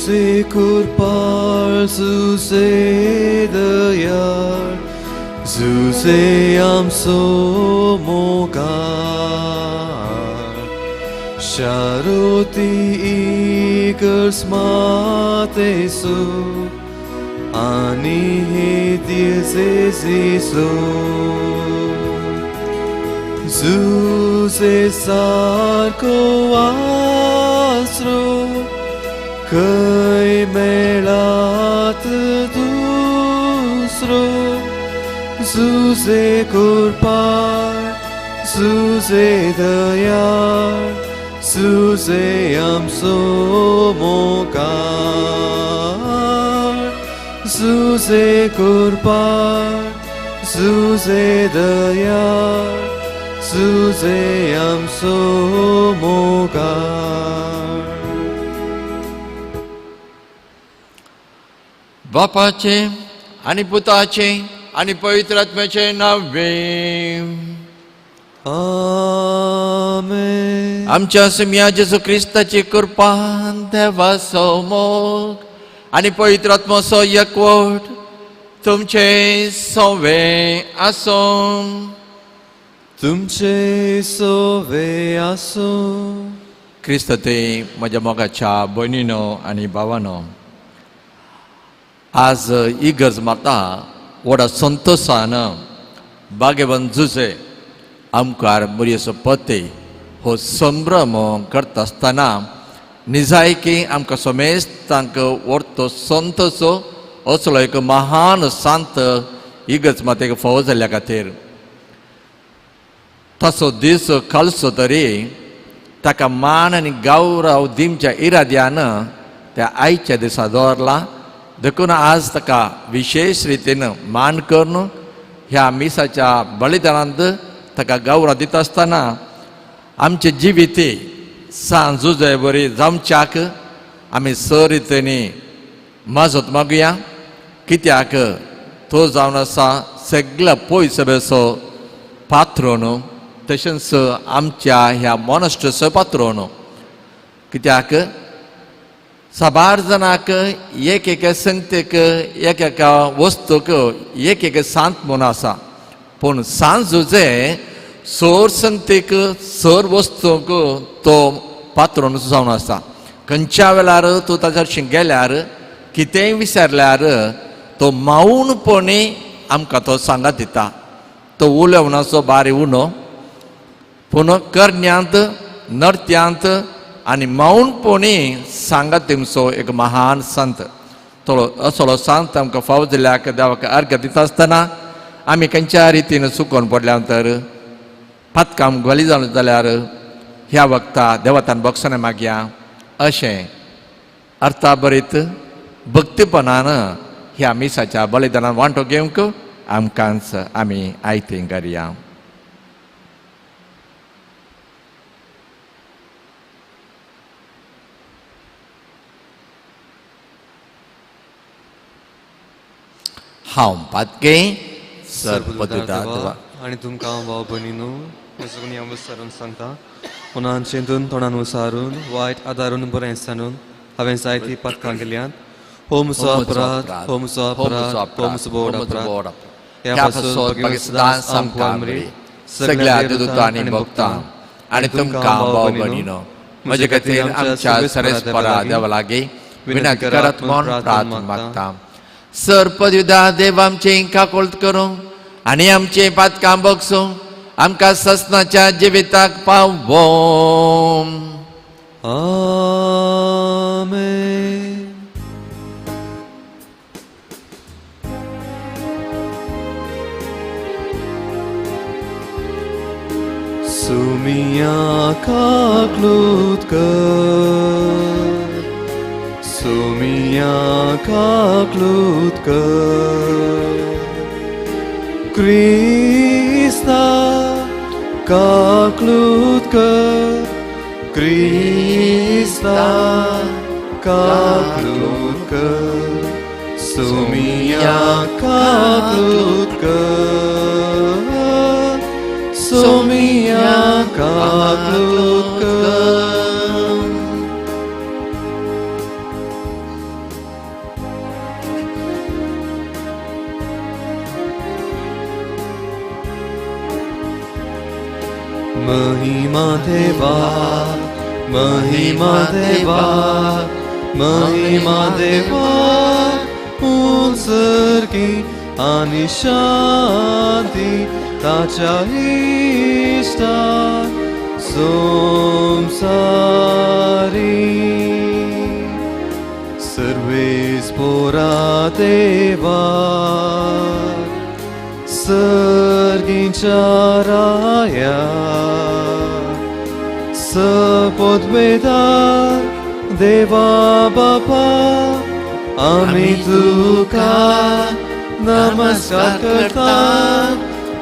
Zuze कुरपाळ Zuze दयाळ Zuze आमचो मोगाळ शारोती इगर्ज मातेसो आनी हे दियेजेसीचो Zuze सारको आसरो खंय मेळात दुसरो Zuze कुरपाळ Zuze दयाळ Zuze आमचो मोगाळ Zuze कुरपाळ Zuze दयाळ Zuze आमचो मोगाळ. बापाचे आनी पुताचे आनी पवित्र आत्म्याचे नावे. आमेन. आमच्या सुम्या जेजू क्रिस्ताची कृपा, देवाचो मोग आनी पवित्र आत्मोचो एकवट तुमचे सोवे आसूं. तुमचे सोवे आसूं. क्रिस्त ते म्हज्या मोगाच्या भयणीनो आनी भावानो, आज इगर्ज माता व्हडा संतोशान बागेवन जुजे आमकार मुरयेचो पते हो संभ्रम करता आसतना निजायकी आमकां समेस्तांक व्हरतो संतोसो असलो एक महान सांत इगर्ज मातेक फावो जाल्ल्या खातीर तसो दीस खालसो तरी ताका मान आनी गौरव दिवच्या इराद्यान त्या आयच्या दिसा दवरला. देखून आज ताका विशेश रितीन मान करून ह्या मिसाच्या बलिदानांत ताका गौरव दिता आसतना आमचे जिविती सांज जुजय बरी जावच्याक आमी स रितींनी मजत मागुया. कित्याक तो जावन आसा सगळ्या पयस बेसो पात्रोन, तशेंच आमच्या ह्या मोनस्ट्रचो पात्रोन. कित्याक साबार जाणांक एक एक संगतेक एक एका वस्तूक एक एक सांत म्हूण आसा, पूण सांज जुजे सोर संगतेक सर वस्तूंक तो पात्रोन जावन आसा. खंयच्या वेळार तूं ताच्या हरशीं गेल्यार कितेंय विचारल्यार तो मौनपणी आमकां तो सांगात दिता. तो उलोवणाचो बारी उणो, पूण करण्यांत नर्त्यांत आनी मौनपणी सांगात तुमचो एक महान संत. तो असलो संत आमकां फावो जाल्यार देवाक अर्घ दिता आसतना आमी खंयच्या रितीन चुकोवन पडल्या तर पातकाम गोली जावन जाल्यार ह्या वखता देवतान बोगसणें मागया अशें अर्थाभरीत भक्तीपणान ह्या मिसाच्या बलिदानान वांटो घेवंक आमकांच आमी आयतें करया. हांव पातके सरपदुता देवा आनी तुमकां हांव भाव भयणीनो म्हजो नियम विचारून सांगता, मनान चिंतून तोंडान उसारून वायट आदारून बरें सांडून हांवें जायतीं पातकां केल्यांत. हो म्हजो अपराध, हो म्हजो अपराध, हो म्हजो बोड अपराध. ह्या पासून सदांच आमकां सगळ्या देवदूतां आनी भक्तां आनी तुमकां भाव भयणीनो म्हजे खातीर आमच्या सरेस्परा देवा लागीं विनंती करात म्हूण प्रार्थना मागता. सरपदुदा देव आमचें काकोळत करूं आनी आमचें पातकां बगसूं आमकां ससनाच्या जिविताक पावों. आमेन. सुमिया काकलूत कर, सुमिया काकलूत कर, क्रिस्ता काकलूत कर, क्रिस्ता काकलूत कर, सुमिया काकलूत कर, सुमिया काकलूत कर. महिमा देवा, महिमा देवा, महिमा देवा, उंचरकी आनी शांती ताच्या इश्टा संवसारी. सर्वेस पोरा देवा, सर्गींच्या राया, सपोदवेदा देवा बापा, आमी तुका नमस्कार करता,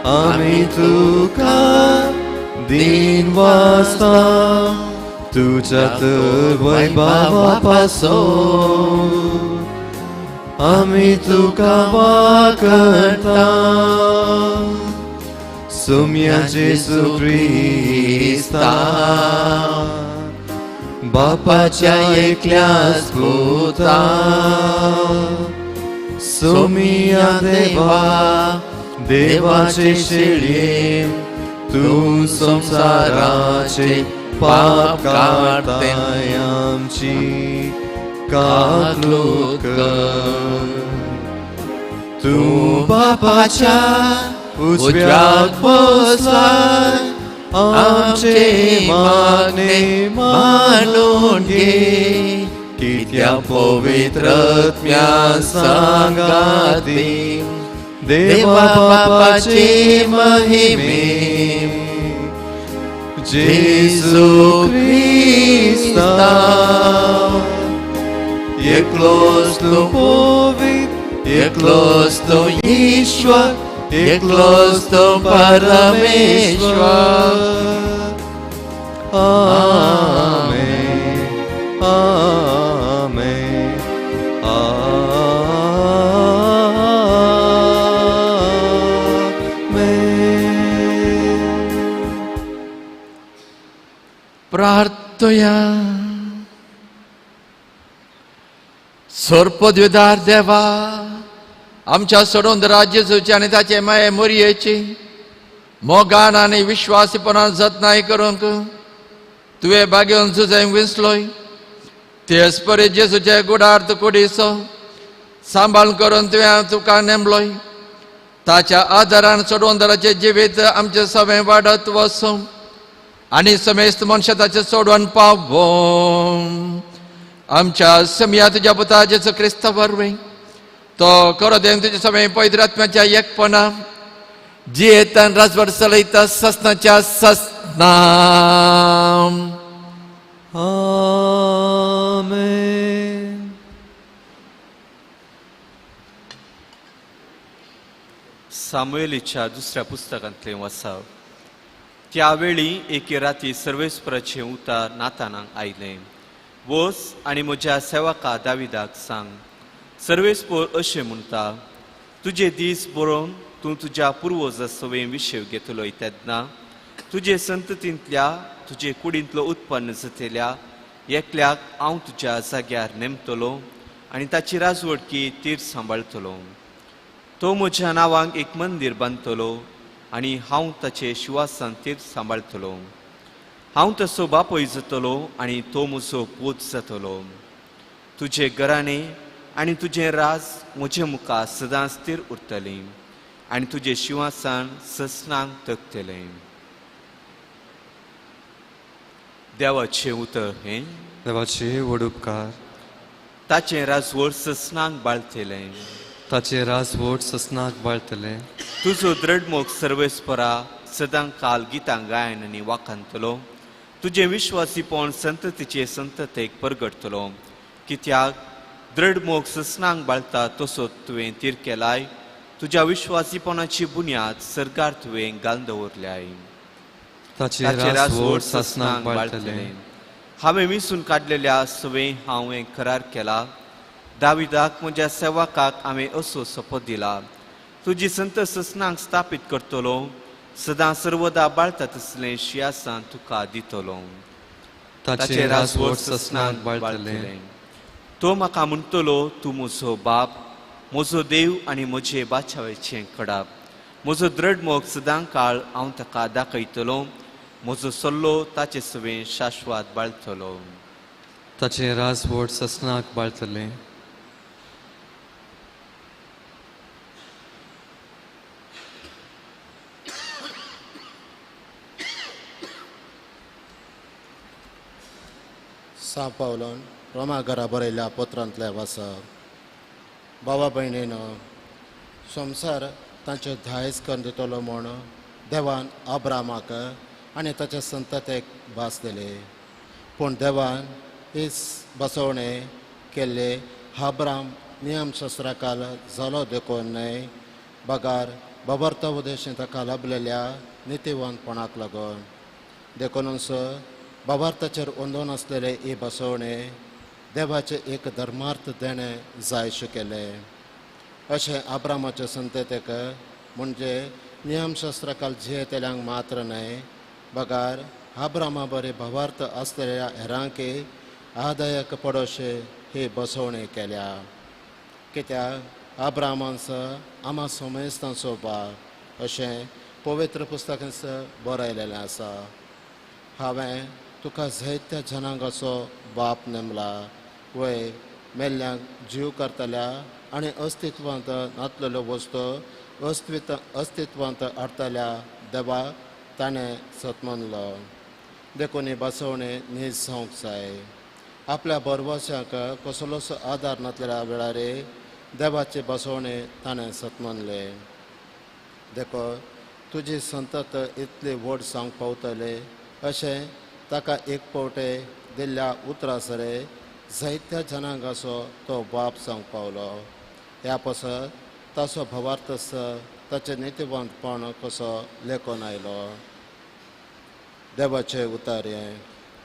आमी तुका दिन वाजता, तुज्या तर वैभवा पासून आमी तुका वाकता. सोम्या जेजू क्रिस्ता, बापाच्या एकल्याच पुता, सोमिया देवा, देवाचे शेळये, तूं संवसाराचे पाप काडताय, आमची काकलूत कर. तूं बापाच्या उजव्याक बसलाय, आमचे मागणे मानून घे, कित्या पवित्र आत्म्या सांगाती देवा बापाचे महिमे, जेजू क्रिस्ता, एकलोच तूं पवित्र, एकलोच तूं ईश्वर, एकलोच तूं परमेश्वर. आमेन, आमेन, आमेन. प्रार्थया. सर्पद्विदार देवा, आमच्या सोडून राज्य जेजूची आनी ताचे माये मोरयेची मोगान आनी विश्वासीपणान जतनाय करूंक तुवें बागेवन जुजय विंचलोय, तेच परी जेजूचे गुडार्थ कुडीचो सांबाळ करून तुवें तुका नेमलोय. ताच्या आदारान सोडवंदराचें जिवीत आमचें सगळें वाडत वचूं आनी समेस्त मनशां ताचें सोडवण पावों. आमच्या समया तुज्या पुता जेजू क्रिस्ता वरवीं तो करो देव तुज्या सगळें पवित्र आत्म्याच्या एकपणा जियेतान राजवट चलयता ससनाच्या ससना. आमेन. सामुएलीच्या दुसऱ्या पुस्तकांतलें वाचाप. त्यावेळी एके राती सर्वेस्पराचें उतार नातानाक आयलें, वच आनी म्हज्या सेवका दाविदाक सांग, सर्वेस्पर अशें म्हणटा, तुजे दीस बरोवन तूं तुज्या पुर्वजा सवें विशेव घेतलोय तेन्ना तुजे संततींतल्या तुजे कुडींतलो उत्पन्न जातल्या एकल्याक हांव तुज्या जाग्यार नेमतलो आनी ताची राजवटकी तीर सांबाळटलो. तो म्हज्या नांवांक एक मंदीर बांदतलो आनी हांव ताचे शिवासान तीर सांबाळटलो. हांव तसो बापूय जातलो आनी तो म्हजो पूत जातलो. तुजे घराणें आनी तुजें राज म्हजे मुखार सदांच स्थिर उरतलें आनी तुजें शिंवासन ससनाक तगतलें. देवाचें उतर हें. देवाचे व्हड उपकार. ताचें राजवट ससनाक बाळतलें, ताचें राजवट ससनाक बाळतलें. तुजो द्रडमोग सर्वेस्परा सदां काल गितां गायन आनी वाखांतलो. तुजें विश्वासीपण संततीचे संततेक परगटतलो. कित्याक द्रडमोग ससनाक बाळता तसो तुवें तीर केलाय, तुज्या विश्वासीपणाची बुन्याद सरकार तुवें घालून दवरल्याय. ताचें राजवट ससनाक बाळतलें. हांवें विसून काडलेल्या सवें हांवें करार केला. दाविदाक म्हज्या सेवकाक हांवें असो सोपो दिला, तुजी संत ससनाक स्थापीत करतलो, सदां सर्वदा बाळता तसलें शियासान तुका दितलो. ताचें राजवट ससनाक बाळतलें. तो म्हाका म्हणटलो, तूं म्हजो बाप, म्हजो देव आनी म्हजे बाचावेचें कडाप. म्हजो द्रडमोग सदां काळ हांव ताका दाखयतलो म्हजो सल्लो ताचे सवें शाश्वात बाळतलो. ताचें राजवट ससनाक बाळतलें. सां पावलोन रोमा घरा बरयल्या पत्रांतलें वाचप. बाबा भयणीनो, संवसार तांच्यो धायस करून दितलो म्हूण देवान अब्रामाक आनी ताच्या संततेक भास दिली. पूण देवान ही बसवणे केल्ले अब्राम नियमशास्त्राकाल जालो देखून न्हय, बगार बाबर्थ उद्देशीन ताका लाभलेल्या नितीवंतपणाक लागून. देखूनच बाबार्थाचेर अंदून आसलेले ही बसवणे देवाचें एक धर्मार्थ देणें जाय शिकयलें. अशें अब्रामाचे संततेक म्हणजे नियमशास्त्राकाल जियेतल्यांक मात्र न्हय, बगार अब्रामा बरे भावार्थ आसलेल्या हेरांकी आदायक पडोशे ही बसवणी केल्या. कित्याक अब्रामांस आमा सोमेस्तांचो बाप अशें पवित्र पुस्तकांस बरयलेलें आसा. हांवें तुका जायत्या जनांगाचो बाप नेमला, वय मेल्ल्यांक जीव करतल्या आनी अस्तित्वांत नातलेल्यो वस्तू अस्तित्वांत हाडटल्या देवाक ताणें सत मानलो. देखून ही बसवणी नीज जावंक जाय. आपल्या बरवश्यांक कसलोच आदार नातलेल्या वेळार देवाची बसवणी ताणें सत मानले. देखून तुजी संतत इतली व्हड जावंक पावतले अशें ताका एक पावटे दिल्ल्या उतरा सरे जायत्या जनांगाचो तो बाप जावंक पावलो. ह्या पासत ताचो भावार्थ ताचें नितीवंतपण कसो लेखून आयलो. देवाचे उतार हें.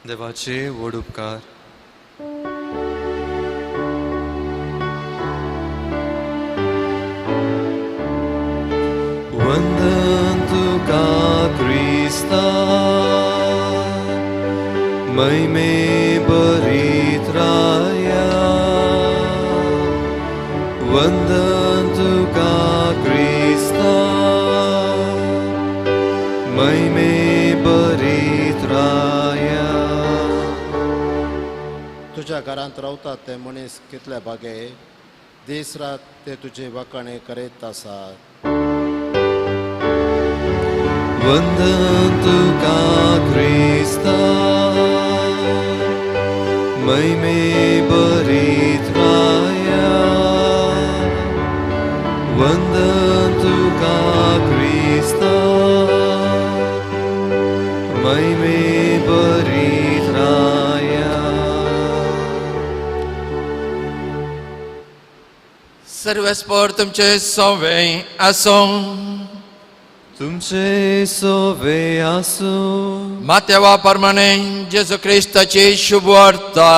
देवाचे व्हड उपकार. वंदन तुका क्रिस्ता, महिमे बरीत राया. वंदन तुका क्रिस्ता, महिमे बरीत राया. तुज्या घरांत रावतात ते मनीस कितले भागे, दीस रात ते तुजी वाखाणे करीत आसात. वंदन तुका क्रिस्ता, महिमे बरीत राया. वंदन तुका क्रिस्ता, महिमे बरीत राया. सर्वेस्पर तुमचे सोवे आसूं. तुमचे सोवे आसूं. मातेवा प्रमाणे जेजू क्रिस्ताची शुभवार्ता.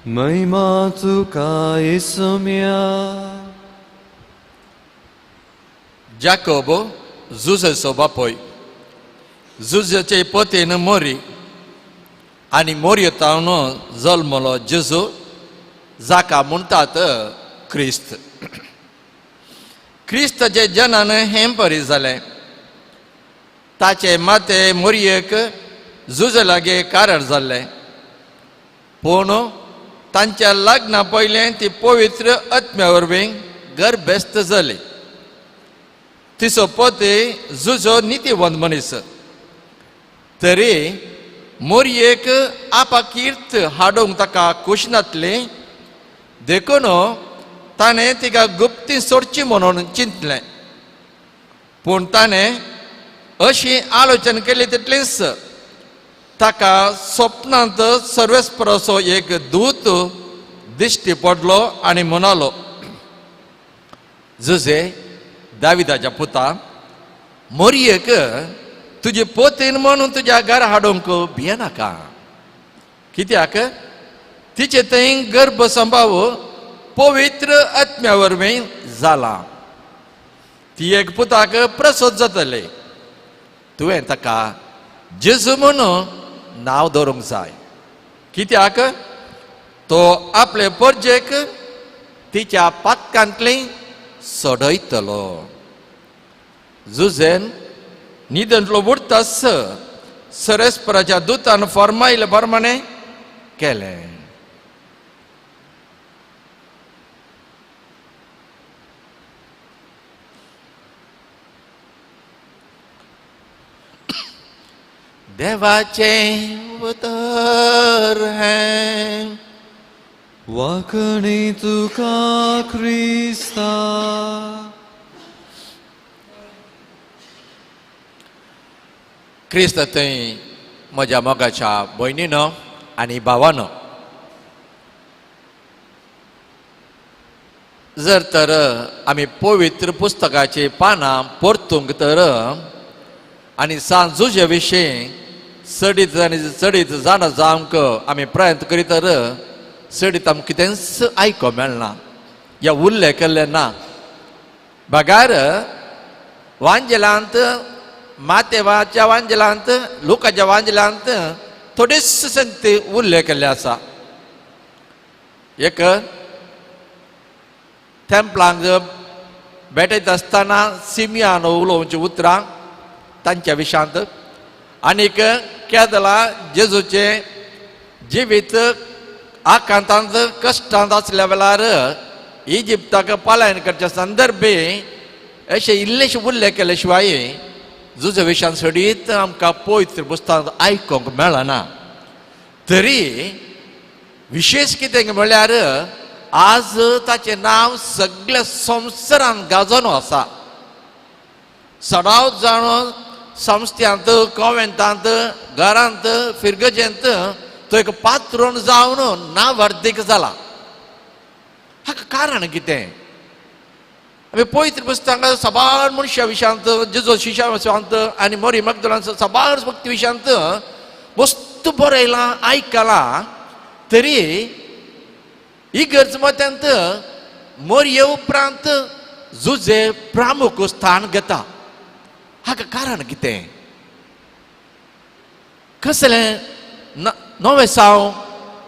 महिमा तुका येसुम्या. जाकोब जुजेचो बापूय, जुजेचे पतीन मोरी आनी मोरयेतावन जल्मलो जेजू, जाका म्हणटात क्रिस्त. क्रिस्ताचे जनान हें परी जालें. ताचे माते मोरयेक जुजे लागीं कारण जाल्लें, पूण तांच्या लग्ना पयलें ती पवित्र आत्म्या वरवीं गर्भेस्त जाली. तिचो पती जुजो नितीवंत मनीस, तरी मोरयेक आपाकीर्त हाडूंक ताका खूश नातली. देखून ताणें तिका गुप्ती सोडची म्हणून चिंतलें. पूण ताणें अशी आलोचन केली तितलीच ताका स्वप्नांत सर्वेस्पराचो एक दूत दिश्टी पडलो आनी म्हणालो, जुजे दाविदाच्या पुता, मोरयेक तुजे पोतीन म्हणून तुज्या घरा हाडूंक भियेनाका, कित्याक तिचे थंय गर्भ संभाव पवित्र आत्म्या वरवीं जाला. ती एक पुताक प्रसोद जातले, तुवें ताका जेजू म्हणून नांव दवरूंक जाय, कित्याक तो आपले परजेक तिच्या पातकांतली सोडयतलो. जुजेन न्हिदंतलो उठतास सरस्पराच्या दुतान फर्मायले प्रमाणे केलें. देवाचें उतर हें. वाकणी तुका क्रिस्ता. क्रिस्त थंय म्हज्या मोगाच्या भयणीनो आनी भावानो, जर तर आमी पवित्र पुस्तकाची पानां परतूंक तर आनी सांत जुजे विशीं चडीत आनी चडीत जाणा जावंक आमी प्रयत्न करीत तर चडीत आमकां कितेंच आयको मेळना या उल्लेख केल्लें ना. बगार वांजेलांत, मातेवाच्या वांजेलांत, लुकाच्या वांजेलांत थोडीच संगती उल्लेख केल्ले आसा. एक तेंपलांक भेटयत आसतना सिमियान उलोवची उतरां तांच्या विशांत, आनीक केदला जेजूचें जिवीत आकांतांत कश्टांत आसल्या वेळार इजिप्ताक पलायन करच्या संदर्भे अशें इल्लेशे उल्लेख केले शिवाय जुजे विशांत सोडीत आमकां पवित्र पुस्तकांत आयकूंक मेळना. तरी विशेश कितें म्हळ्यार आज ताचें नांव सगळ्या संवसारान गाजोवन आसा. सडाव जाण संस्थ्यांत, कॉवेंटांत, घरांत, फिरगजेंत तो एक पात्रोण जावन नावर्दीक जाला. हाका कारण कितें? आमी पवित्र पुस्तकां साबार मनशां विशांत, जेजू शिश्या विशांत आनी मोरी मगदलांत साबार भक्ती विशांत वस्तू बरयलां, आयकलां. तरी इगर्ज मत्यांत मोरये उपरांत जुजे प्रामुख स्थान घेता. हाका कारण कितें? कसलें नवें साव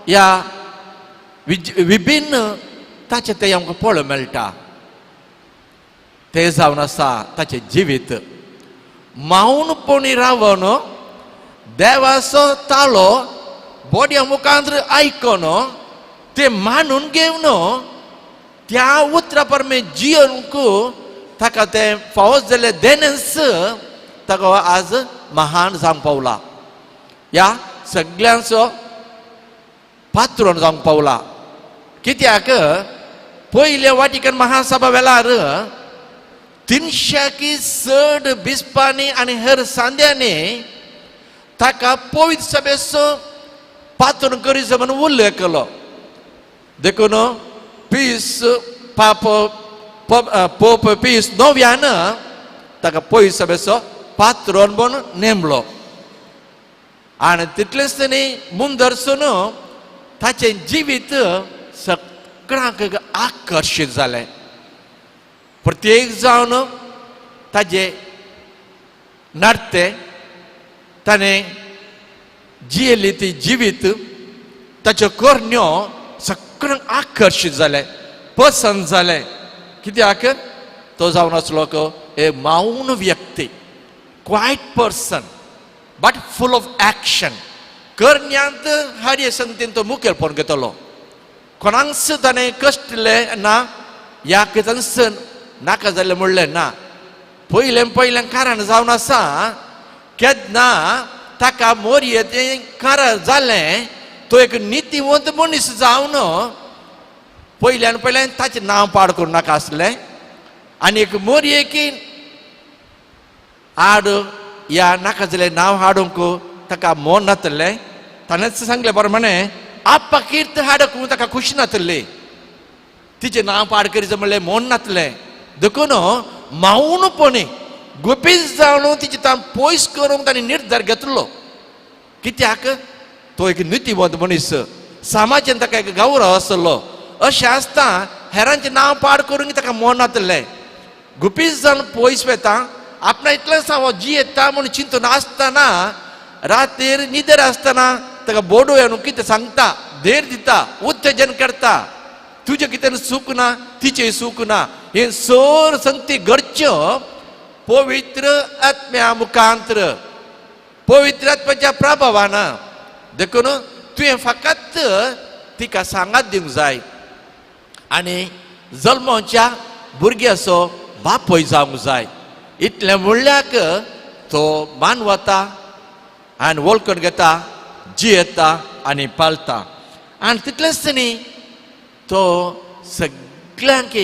ह्या विभिन्न ताचें तें आमकां पळोवंक मेळटा. तें जावन आसा ताचें जिवीत मावनपणी रावन देवाचो ताळो बोड्या मुखांत आयकून तें मानून घेवन त्या उतरा परमे जियोवंक ताका तें फावो जाल्लें देणेंच ताका आज महान जावंक पावला, ह्या सगल्यांचो पात्रोण जावंक पावला. कित्याक पयल्या वाटिकन महासभा वेळार 300 चड बिस्पांनी आनी हेर सांद्यांनी ताका पवित्र सभेचो पात्रोण करीचो म्हणून उल्लेख केलो. देखून पीस पाप पोप पीस नव्यान ताका पवित्र सभेचो पात्रोण म्हणून नेमलो. आनी तितलेंच न्ही, मुंदरसून ताचें जिवीत सगळ्यांक आकर्शीत जालें. प्रत्येक जावन ताजें नाडतें, ताणें जियेली ती जिवीत, ताच्यो करण्यो सगळ्यांक आकर्शीत जालें, पसंत जालें. कित्याक तो जावन आसलो ए मौन व्यक्ती, quiet person but full of action. करण्यांत हर संगतीन तो मुखेलपण घेतलो. कोणांक ताणें कश्टलें ना, ह्या कितेंच नाका जाल्लें म्हणलें ना. पयलें पयलें कारण जावन आसा केन्ना ताका मोरये तें कारण जालें, तो एक नितीवंत मनीस जावन पयल्यान पयल्यान ताचें नांव पाड करूं नाका आसलें. आनी एक मोरये की आड ह्या नाका जाल्लें नांव हाडूंक ताका मन नातलें. ताणेंच सांगलें प्रमाणे आपकीर्त हाडूंक ताका खुशी नातली, तिचें नांव पाड करीच म्हणलें मन नातलें. देखून मावनपणी गुपीत जावन तिची ताण पयस करूंक ताणें निर्धार घेतलो. कित्याक तो एक नितीवंत मनीस, समाजान ताका एक गौरव आसलो. अशें आसता हेरांचें नांव पाड करूंक ताका मन नातलें. गुपीत जावन पयस वता, आपणा इतलेंच हांव जियेता म्हूण चिंतून आसतना रातीर निदेर आसतना ताका बोडो येवन कितें सांगता, धैर्य दिता, उत्तेजन करता, तुजें कितें चूक ना, तिचें चूक ना, हें सर संगती घडच्यो पवित्र आत्म्या मुखांत्र, पवित्र आत्म्याच्या प्रभावान. देखून तुवें फकत तिका सांगात दिवंक जाय आनी जल्माच्या भुरग्याचो बापूय जावंक जाय. इतलें म्हणल्याक तो मानवता आनी वळखून घेता, जियेता आनी पाळटा. आनी तितलेंच न्ही, तो सगळ्यांक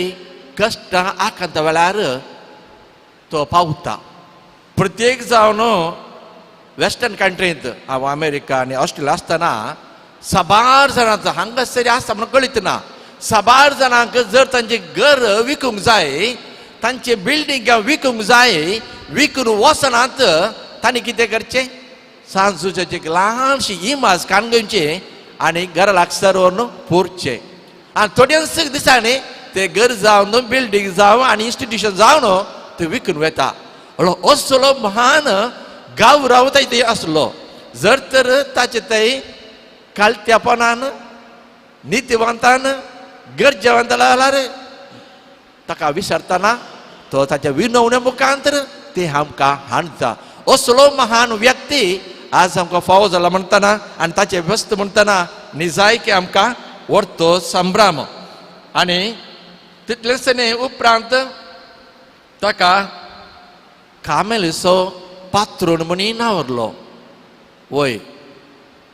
कश्टां आकांता वेळार तो पावता. प्रत्येक जावन वेस्टर्न कंट्रींत, हांव अमेरिका आनी ऑस्ट्रेलिया आसतना साबार जाणांचो हांगासर आसा म्हणून कळीत ना, साबार जाणांक जर तांचे घर विकूंक जाय, तांचे बिल्डींग विकूंक जाय, विकून वचनात, तांणी कितें करचें? सांजूचें एक ल्हानशी इमाज काण घेवची आनी घरा लागसर व्हरून पुरचें. आनी थोड्यांच दिसांनी ते घर जावन, बिल्डींग जावं आनी इन्स्टिट्यूशन जावन ते विकून वता. असलो महान गांव थंय आसलो. जर तर ताचे थंय कालत्यापणान, नितीवंतान, गरजेवंत जाल्यार ताका विसरतना तो ताच्या विनवण्या मुखांतर ते आमकां हाडटा. असलो महान व्यक्ती आज आमकां फावो जाला म्हणटना आनी ताचे व्यस्त म्हणटना निजायकी आमकां व्हडतो संभ्रम. आनी तितलेंच न्ही, उपरांत ताका कामेलीचो पात्रोण म्हणी नावरलो. वय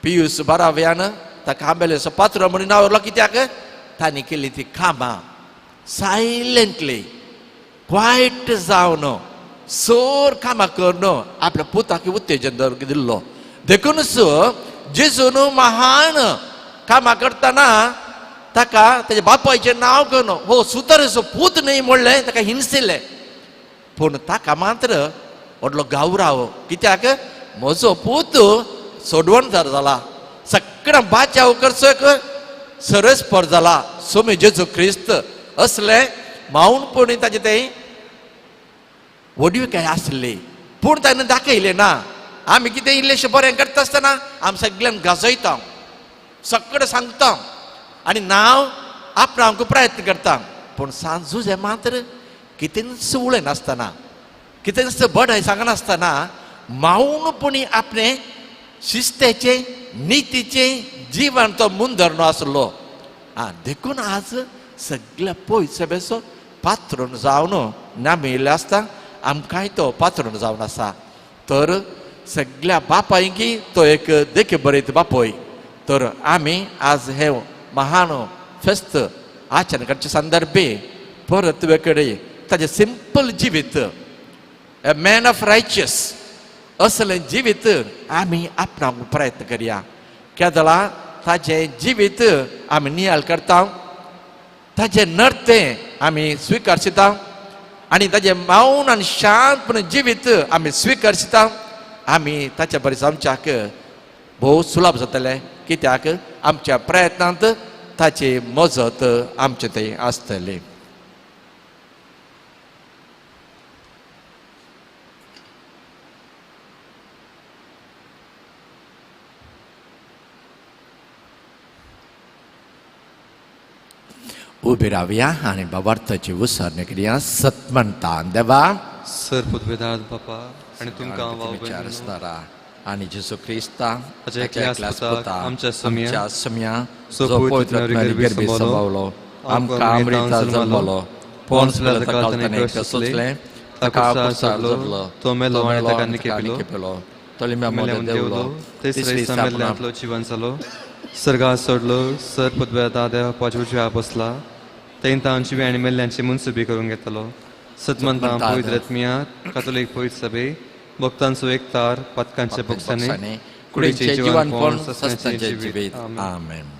पियूस बाराव्यान ताका कामेलीचो पात्रोण म्हणी नावरलो. कित्याक? तांणी केली ती कामां सायलेंटली, क्वायट जावन सोर कामां करून आपल्या पुताक उत्तेजन दिल्लो. देखूनच जेजून महान कामां करतना ताका ताच्या बापायचें नांव घेवन हो सुतरेचो पूत न्हय म्हणलें, ताका हिणसिल्लें. पूण ताका मात्र व्हडलो गावराव. कित्याक? म्हजो पूत सोडवणदार जाला, सगळ्या बाचाव करचो सरस्पर जाला, सोमी जेजू क्रिस्त. असलें माऊनपणी ताचें तें व्हडविकाय आसली, पूण ताणें दाखयलें ना. आमी कितें इल्लेशें बरें करता आसतना आमी सगळ्यांक गाजयता, सगळें सांगता आनी नांव आपणाक प्रयत्न करता. पूण सांजूजें मात्र कितेंच उलयनासतना, कितेंच बडाय सांगनासतना माऊनपणी आपणें शिस्तेचें, नितीचें जिवन तो मुंदरनो आसलो. आं, देखून आज सगळ्या पयसो बेसो पात्रण जावन नामिल्लें आसता, आमकांय तो पात्रण जावन आसा. तर सगळ्या बापायकी तो एक देखे बरयत बापूय. तर आमी आज हे महान फेस्त आचरण करचे संदर्भे परत वेकडे ताजें सिंपल जिवीत, ए मॅन ऑफ रायचियस असलें जिवीत आमी आपणाक प्रयत्न करया. केदला ताजें जिवीत आमी नियाळ करता, ताजें नर्तें आमी स्विकारशिता आनी ताजें मौन आनी शांतपणे जिवीत आमी स्विकारशिता. आमी ताच्या बरें आमच्याक भोव सुलभ जातलें. कित्याक? आमच्या प्रयत्नांत ताची मजत आमचे थंय आसतली. उबी रावया आनी बाबार्थाची उसरणी करया. सतमणता देवा सर पुतवेदार बापा आनी तुमकां विचार आसतारा आनी जेजू क्रिस्ता ताच्या एकल्याच पुताक, आमच्या सम्या, सम्या जो जो पवित्र पवित्र आत्म्यान गर्भी गर्भी संभावलो, आमकां अमृता जल्मलो, पोन्स पिलाता ताणें सोचलें, ताका कुर्सार जडलो, तो मेलो आनी ताका निकेपिलो, तोलिम्या मेल्यान मदें देंवलो, देंवलो, तिसरे दिसा मेल्ल्यांतलो जिवन जालो, सर्गार सोडलो, सर पुतवेदा देवा पांचव्या बसला, तें तांची आनी मेल्ल्यांची मुनसुबी करून घेतलो. सतमंता पवित्र आत्म्या, कातोलीक पवित्र सभे, भक्तांचो एकतार, पातकांच्या बोक्सांनी, कुडीचें जिवनपण, सस्तांचें जिवीत. आमेन.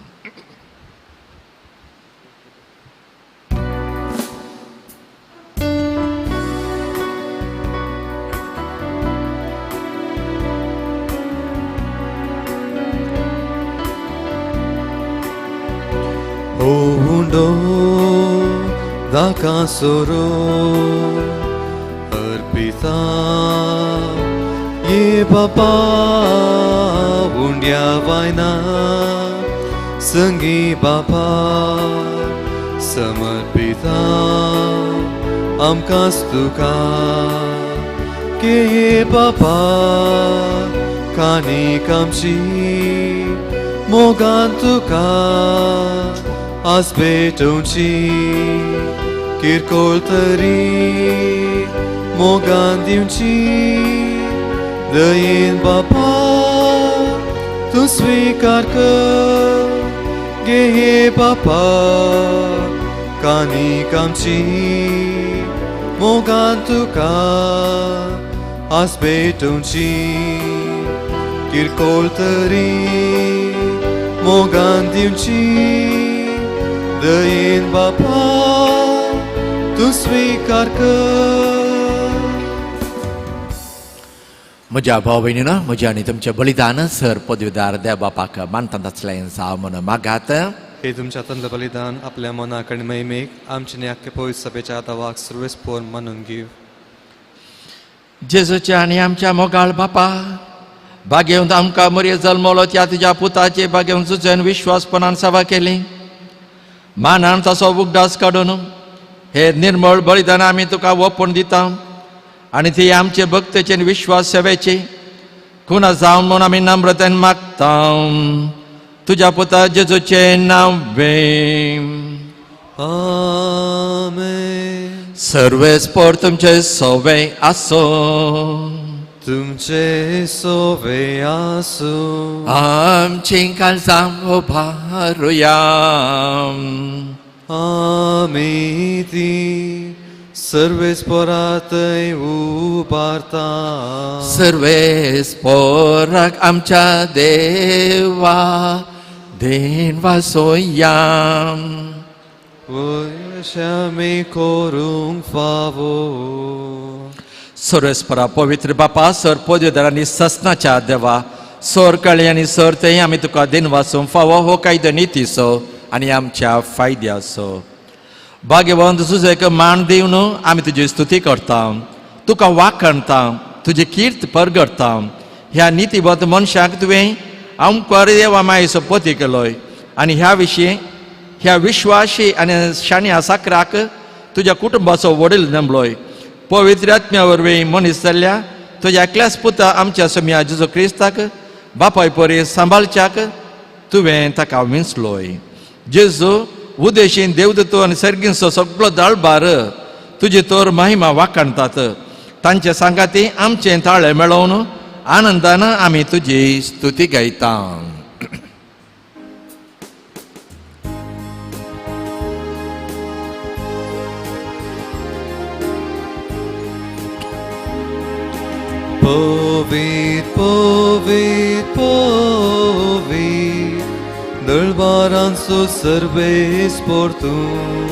उंडो दाकासुरो अर्पिता ये बापा उंड्या वायना संगी बापा समर्पिता आमकांच तुका. घेये बापा काणीक आमची मोगान तुका आज भेटोवची किरकोळ तरी मोगान दिवची दयेन बापा तूं स्विकार कर घेये बापा काणीक आमची मोगान तुका आज भेटोवची किरकोळ तरी मोगान दिवची दयेन बापा तूं स्विकार कर. म्हज्या भाव भयणीनो, म्हज्या आनी तुमचें बलिदान सर पदवीदार देव बापाक मानतात आसलें जावं म्हूण मागात. हे तुमच्या हातांतलें बलिदान आपल्या मनाक आनी महिमेक आमचे न्ही आख्खे पवित्र सभेच्या आदावाक सुरवेस पोर मानून घेव. जेजूच्या आनी आमच्या मोगाळ बापा, बागेवन आमकां मरये जल्मलो त्या तुज्या पुताचे बागेवन तुजेन विश्वासपणान सेवा केली, मानान ताचो उगडास काडून हे निर्मळ बलिदान आमी तुका ओपून दिता आनी ती आमचे भक्तेचे आनी विश्वास सेवेची खुना जावन म्हूण आमी नम्रतेन मागता तुज्या पुता जेजूचें नांव. आमेन. सर्वेस्पर तुमचे सवे आसूं. तुमचे सोवे आसूं. आमची काळजां उबारुया. आमी ती सर्वेस्परातय उबारता. सर्वेस्पराक आमच्या देवा देन वासोया. वयशामी करूंक फावो. सर्वेस्परा पवित्र बापा, सर पदवीधर आनी ससनाच्या देवा, सर कळी आनी सर तें आमी तुका दिन वासूंक फावो हो कायदो नितीचो आनी आमच्या फायद्याचो. भाग्यवंत तुजो एक मान दिवन आमी तुजी स्तुती करता, तुका वाखणता, तुजी कीर्त परगडता. ह्या नितीबद्ध मनशाक तुवें आमकां देवा मायेचो पती केलोय आनी ह्या विशीं ह्या विश्वाशी आनी शाण्या साकराक तुज्या कुटुंबाचो वडील नेमलोय. पवित्र आत्म्या वरवीं मनीस जाल्ल्या तुज्या एकल्याच पुता आमच्या सम्या जेजू क्रिस्ताक बापाय परी सांबाळच्याक तुवें ताका विंचलोय. जेजू उदेशीन देवदूत आनी सर्गींचो सगळो दळबार तुजी तर महिमा वाखाणतात. तांचे सांगाती आमचें ताळे मेळोवन आनंदान आमी तुजी स्तुती गायता. पवीत पवीत पवीत दळबारांचो सर्वेस्पर तूं,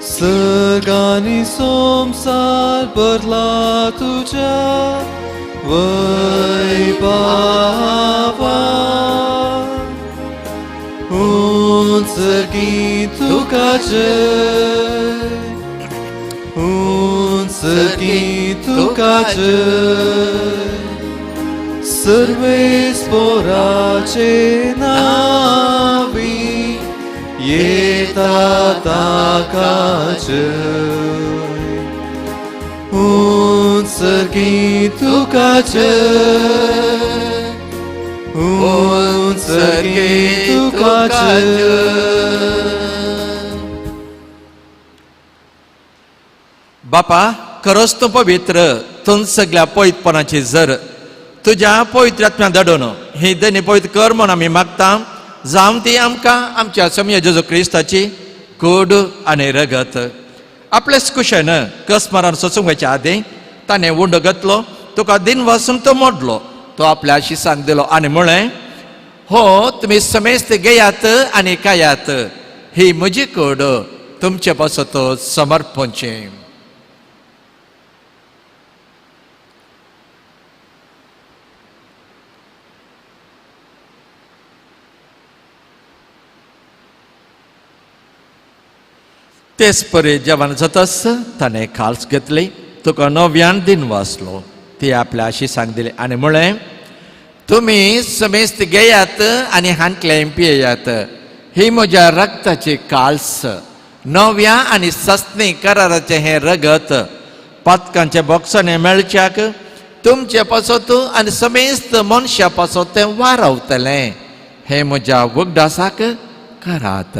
सर्गांनी संवसार भरला तुज्या वैभवान. उंच सर्गी तुका जय, उंच सर्गी तुका जय, सर्वेस्पराचे नावी येता ताका जय. उंच सर्गी तुका जय, उंच सर्गी तुका जय. बापा खरोच तूं पवित्र, तूं सगळ्या पवित्रपणाची जर तुज्या पवित्र आत्म्या धाडून ही दनी पवित्र कर म्हूण आमी मागता. जावं ती आमकां आमच्या सम्या जेजू क्रिस्ताची कूड आनी रगत. आपलेच कुशेन कसमारान सोसूंक वयच्या आदीं ताणें उंडो घातलो, तुका दिन वासून तो मोडलो, तो आपल्या शिसांक दिलो आनी म्हळें, हो तुमी समेस्त घेयात आनी खायात, ही म्हजी कूड तुमचे पासत समर्पणची. तेच परी जेवण जातच ताणें खाल्स घेतली, तुका नव्यान दिन वाचलो, ती आपल्या शिसांक दिली आनी म्हळें, तुमी समेस्त घेयात आनी हांतलें पियेयात, ही म्हज्या रक्ताची काल्स, नव्या आनी सस्नी कराराचें हें रगत पातकांचे बोगसणे मेळच्याक तुमचे पासत आनी समेस्त मनशा पासत तें वारवतलें. हें म्हज्या उगडासाक करात.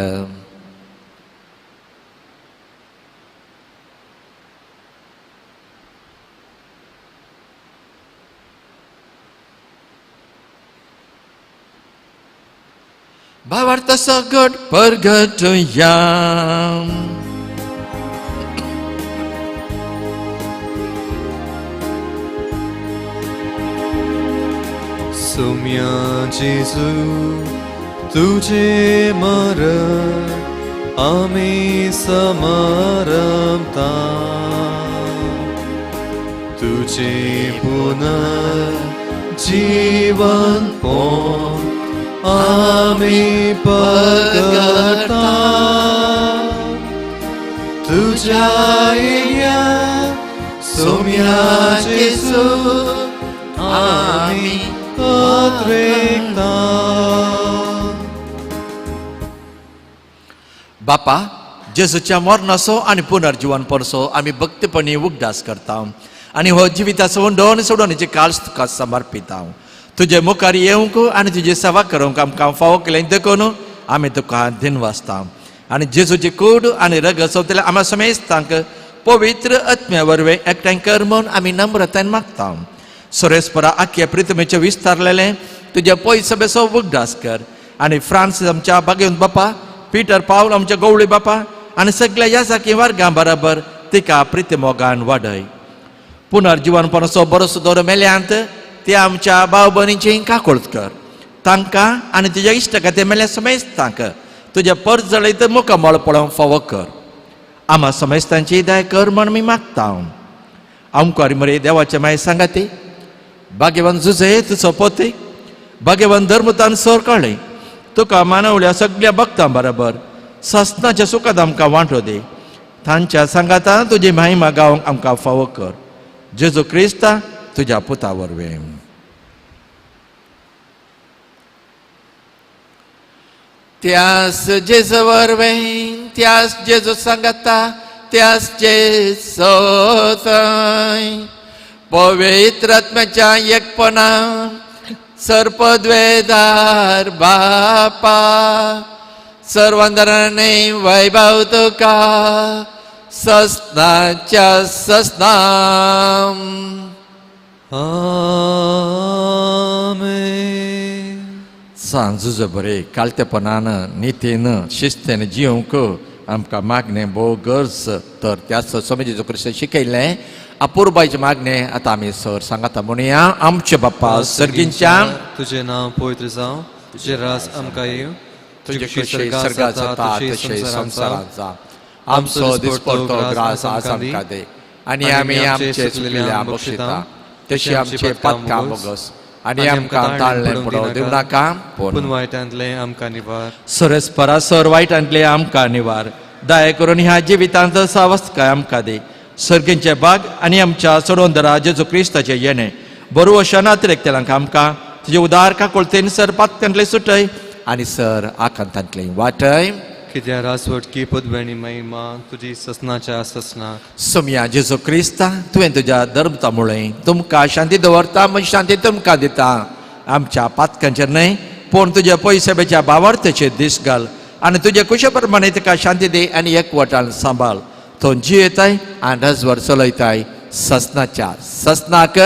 भावार्थ सगट परगटया. सोम्या जेजू तुझे मरण आमी समारंभता, तुझे पुनर्जीवन पण आमी परगटा, तुझ्या येण्या सोम्या जेजू आमी पत्रेकता. बापा, जेजूच्या मरणाचो आनी पुनर्जीवन परसो आमी भक्तीपणी उगडास करता आनी हो जिविताचो वंडोवन सोडोवण्याची काळज तुका समर्पिता. तुजे मुखार येवंक आनी तुजी सेवा करूंक आमकां फावो केलें देखून आमी तुका दिनवासता. आनी जेजूची कूड आनी रगत सोंपतले आमा समेस्तांक पवित्र आत्म्या वरवीं एकठांय कर म्हूण आमी नम्रतायेन मागता. सोरेस्परा आख्या प्रितमेचें विस्तारलेलें तुज्या पयसो बेसो उगडास कर आनी फ्रांसीस आमच्या बागेवन बापा, पीटर पावल आमच्या गवळी बापा आनी सगळ्या याजाकी वर्गां बराबर तिका प्रितमोगान वाडय. पुनर्जीवनपणाचो बरोसो दवर मेल्यांत ते आमच्या भाव भयणींची काकूळत कर. तांकां आनी तुज्या इश्ट खातीर मेल्या समेस्तांक तुज्या परजळीत मुखामळ पळोवंक फावो कर. आमा समेस्तांची दया कर म्हण आमी मागता. आमकां मरे देवाचे मागीर सांगाती भाग्यवान जुजे तुजो पोती, भाग्यवान धर्मतान सर कळ्ळें तुका मानवल्या सगळ्या भक्तां बराबर ससनाच्या सुखांत आमकां वांटो दी. तांच्या सांगातान तुजी महिमा गावंक आमकां फावो कर. जेजू क्रिस्ता तुज्या पुता वरवीं. त्यास जेजू वरवीं, त्यास जेजू सांगाता, त्यास जेजू पवित्र आत्म्याच्या एकपणा सर्पद्वेदार बापा सर्वांदराने वैभव तुका ससनाच्या ससनाम. आमेन. सांजुजो बरे कालतेपणान नितीन शिस्तेन जिवंक आमकां मागणें भोव गरज. तर त्याच स्वामीजीचो क्रिस्त शिकयलें अपुरबायचें मागणें आतां आमी सर सांगाता म्हणया. आमचे बाप्पा सर्गींच्या, तुजें नांव पवित्र जावं, तुजें राज आमकां येवं, तुजें खुशी स्वर्गात जाता तशें संवसारांत जावं. आमचो दिसपडतो ग्रास आज आमकां दी आनी आमी आमचे चुकलेल्या बक्षिता तशें आमचे पातकां बोगस आनी आमकां ताळ्ळें पडोवं दिवं नाका, पूण वायटांतलें आमकां निवार. सरस्परा सर वायटांतलें आमकां निवार. दया करून ह्या जिवितांत सावस्तकाय आमकां दी. सर्गींचे बाग आनी आमच्या सोडोंदरा जेजू क्रिस्ताचें येणें बरो अशा नातिरेकतेलांक आमकां तुजे उदार काकुळतेन सर पातकांतलें सुटय आनी सर आकांतांतलें वाटय. कित्याक रासवटकी पदवेणी महिमा तुजी ससनाच्या ससनाक. सोमया जेजू क्रिस्ता, तुवें तुज्या धर्मता मुळे तुमकां शांती दवरता म्हण शांती तुमकां दिता. आमच्या पातकांचेर न्हय पूण तुज्या पयसभेच्या भावार्थेचेर दीस घाल आनी तुज्या कुशे प्रमाणे तुका शांती दी आनी एकवटान सांबाळ. तो जियेताय आनी रजवर चलयताय ससनाच्या ससनाक.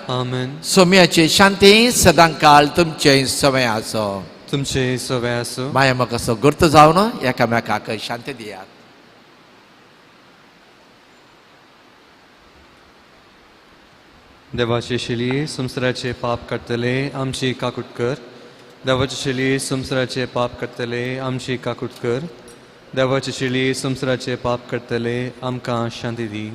आमेन. सोम्याची शांती सदांकाळ तुमचे समय आसो. तुमचे सवय आसूं. माया म्हाका असो गुर्त जावन एकामेकाक शांती दियात. देवाचे शिली संवसाराचे पाप काडटले आमची काकूट कर. देवाचे शिली संवसाराचे पाप काडटले आमची काकूट कर. देवाचे शिली संवसाराचे पाप काडटले आमकां शांती दी.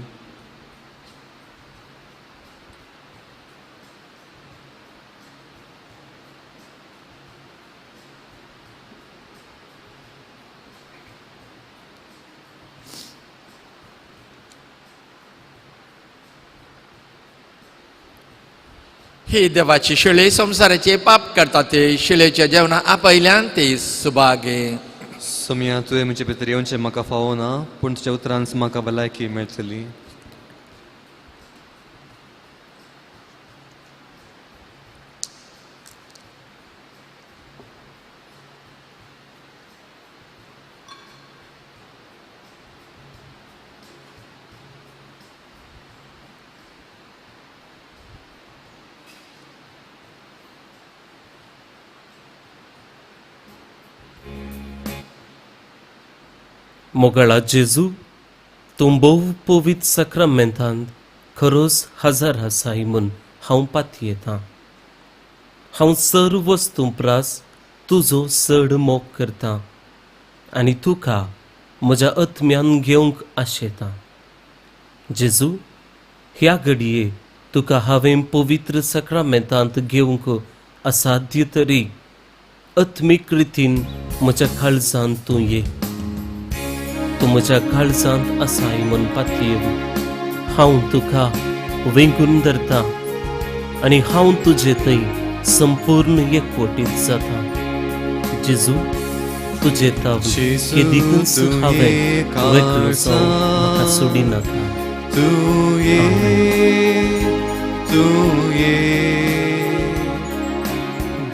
ही देवाची शिळे संवसाराचे पाप करता ते शिळेच्या जेवणा आपयल्यान ते सुभागे. सोमया, तुवें म्हजे भितर येवचें म्हाका फावो ना, पूण तुज्या उतरान म्हाका भलायकी मेळटली. मोगाळा जेजू, तूं भोव पवित्र साक्रामेंतांत खरोच हजार आसाय म्हूण हांव पातयेतां. हांव सर्व वस्तूं प्रास तुजो चड मोग करतां आनी तुका म्हज्या आत्म्यान घेवंक आशेतां. जेजू, ह्या घडये तुका हांवें पवित्र साक्रामेंतांत घेवंक असाध्य तरी आत्मीक रितीन म्हज्या काळजांत तूं ये. तूं म्हज्या काळजांत आसाय म्हूण पातयेवन हांव तुका वेंगून धरतां आनी हांव तुजे थंय संपूर्ण एकवटीत जाता. जेजू, तुजे ताव केदीकच हांवें वेगळो जावंक म्हाका सोडिनाका. तूं ये, तूं ये,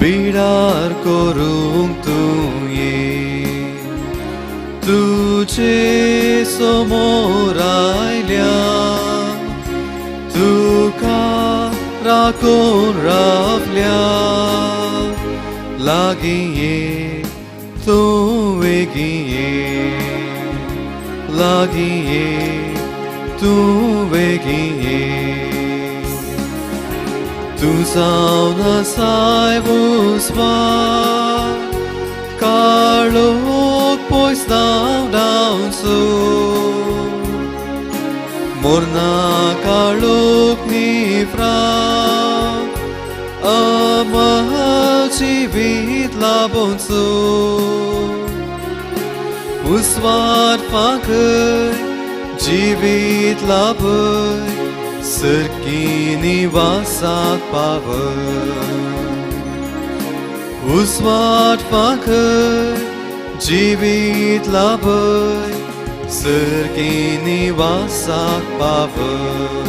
बिडार करूंक तूं ये, तुजे समोर आयल्या तुका राखून रावल्या. लागीं ये, तूं वेगीं ये, लागीं ये, तूं वेगीं ये. तूं जावन आसाय उजवाड, काळोख पयस धांवडावचो, मोरना काळोख निफ्राव, अमर जिवीत लाभोवचो. उजवाड फांकय जिवीत लाभय, सरकी निवासाक पावय. उजवाड फांकय जिवीत लाभय, सरकी निवासाक पावय.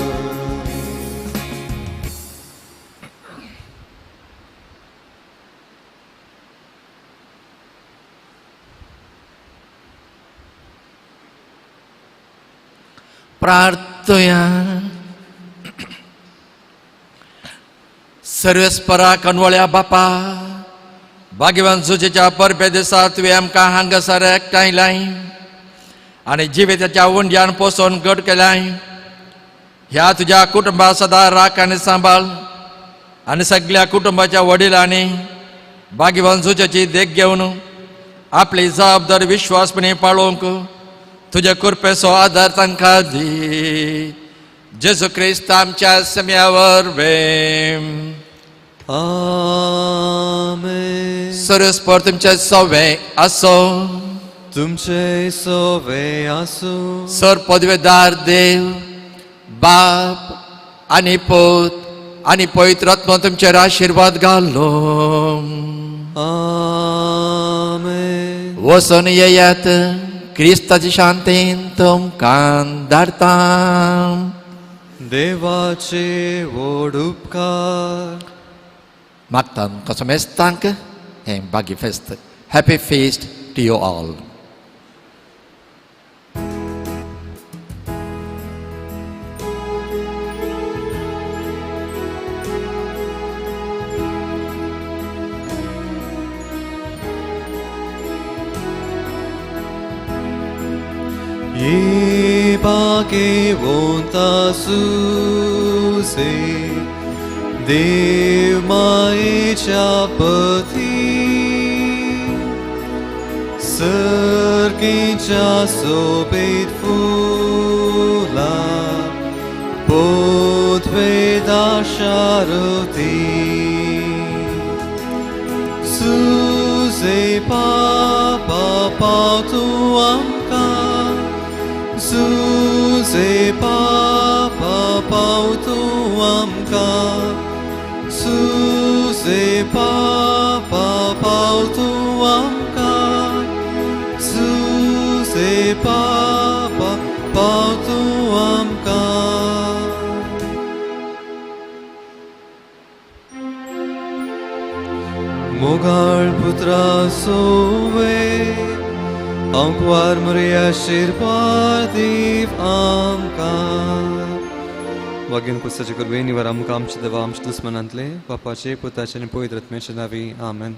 प्रार्थया. सर्वेस्परा कनवळ्या बापा, भाग्यवान सुजेच्या परबे दिसा तुवें आमकां हांगासर एकठांयलाय आनी जिविताच्या उंड्यान पोसोवन घट केलाय. ह्या तुज्या कुटुंबा सदां राख आनी सांबाळ आनी सगळ्या कुटुंबाच्या वडिलांनी भाग्यवान सुजेची देख घेवन आपली जबाबदार विश्वासपणी पाळोवंक तुज्या कृपेचो आदार तांकां दी. जेजू क्रिस्त आमच्या सम्या वरवीं. आमेन. सरस्पर तुमचे सवे आसो, तुमचे सवे आसूं. सर पदवेदार देव बाप आनी पूत आनी पवित्र आत्मा तुमचेर आशिर्वाद घालो. आमेन. वचून येयात, क्रिस्ताची शांतीन तुमकां धाडटा. देवाचे व्हड उपकार. मागता कसो मेस्तांक हें बागी फेस्त. Happy feast to you all. ये भाग्यवंता सुसे देव मायेच्या पती, सर्गीच्या सोबीत फुला पोतवेदा शारती. सुसे पापा पावतू आमकां, सुसे पापा पावतू आमकां, सुसे पापा पावतू आमकां, सुसे पापा पावतू आमकां. मोगाळ पुत्रा सोवे आंकवार मरिया आशिर्वाद दीव आमकां. वागेन कुस्ताचे करवे निवार आमकां आमच्या देवा आमच्या दुस्मनांतले बापाचे पुताचे आनी पवित्र आत्म्याचे नांवी. आमेन.